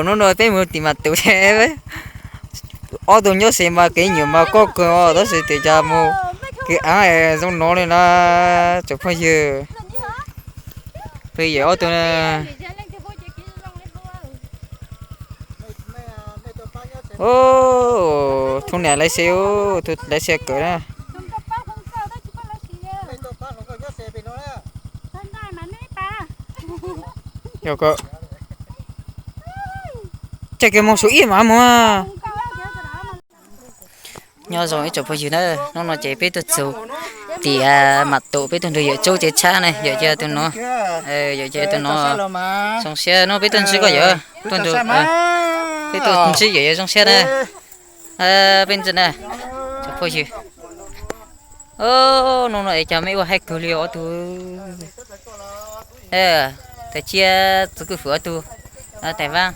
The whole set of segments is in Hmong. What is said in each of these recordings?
Hnub no peb mus tim Mas Tus thiab. Ob tug nyob se mas kev nyuam mas koj kawg os, tab sis tias cas mus kev aav zoo no li na, tsoom phooj ywg. Peb yawm ob tug na. Thub niam laiv xe, thub laiv xe kawm na. Caij kiag moos su ib mas mus. Nyob zoo ib tsoom phooj ywg na, hnub no ces peb tuaj txug tim Mas Tus, peb tuaj nrug yawm Tsaub tsev tshab na, yawm cia tus no, yawm cia tus no zoo siab no, peb tuaj ntsib koj yawm, tuaj nrug, peb tuaj ntsib yawm yawm zoo siab na. Peb ntsia na, tsoom phooj ywg. Hnub no es cas mej ua haib kawg li ob tug. Tais Chiab txiv kwj fwm ob tug, Tais Vaab,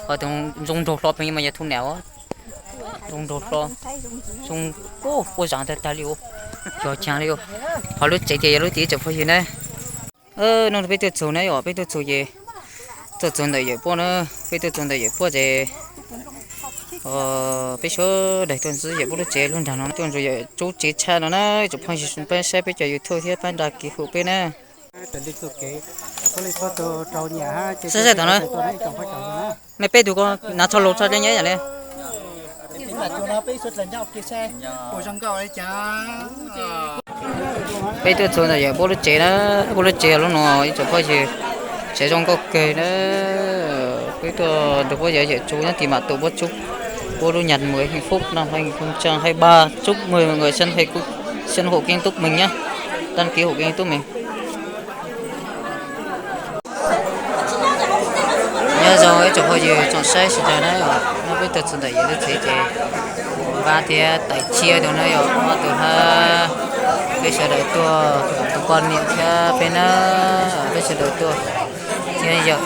ho tus zoo nraug hlo pheej mas yog thub niam, zoo nraug hlo, zoo, ua zaam tag tag li, cog caag li. Ho lub tsev ces yog lub tsev tsoom phooj ywg na. Hnub no peb tuaj txug na yom, peb tuaj txug ces tuaj txug ntawm yawm puab na, peb tuaj txug ntawm yawm puab ces peb sawv daws tuaj ntsib yawm puab lub tsev lub nraag no, tuaj nrug yawm Tsaub tsev tshab no na, tsoom phooj ywg pab saib peb cov YouTube thiab pab dag kiv hu peb na. Saib saib tod na. Mej peb tug ko nav txhoj laug txhoj dleb nyob yam li. Peb tuaj txug ntawm yawm puab lub tsev na, puab lub tsev lub no ib tsoom phooj ywg, tsev zoo nkauj kawg na. Peb tuaj nrug puab yawm, yawm Tsaub nyob tim Mas Tus, puab Tsaub, puab lub nhà mười hạnh phúc năm hai nghìn không trăm hai mươi ba, chúc mừng mọi người sinh, sinh hổ kim túc mình nhé, đăng ký hổ kim túc mình. Nyob zoo ib tsoom phooj ywg tsoom saib sawv daws na, no peb tuaj txug ntawm yawm lub tsev ces Vaab thiab Tais Chiab tus na yog ob tug hab, peb sawv daws tuaj, tus poj niam thiab peb na, peb sawv daws tuaj thiab yog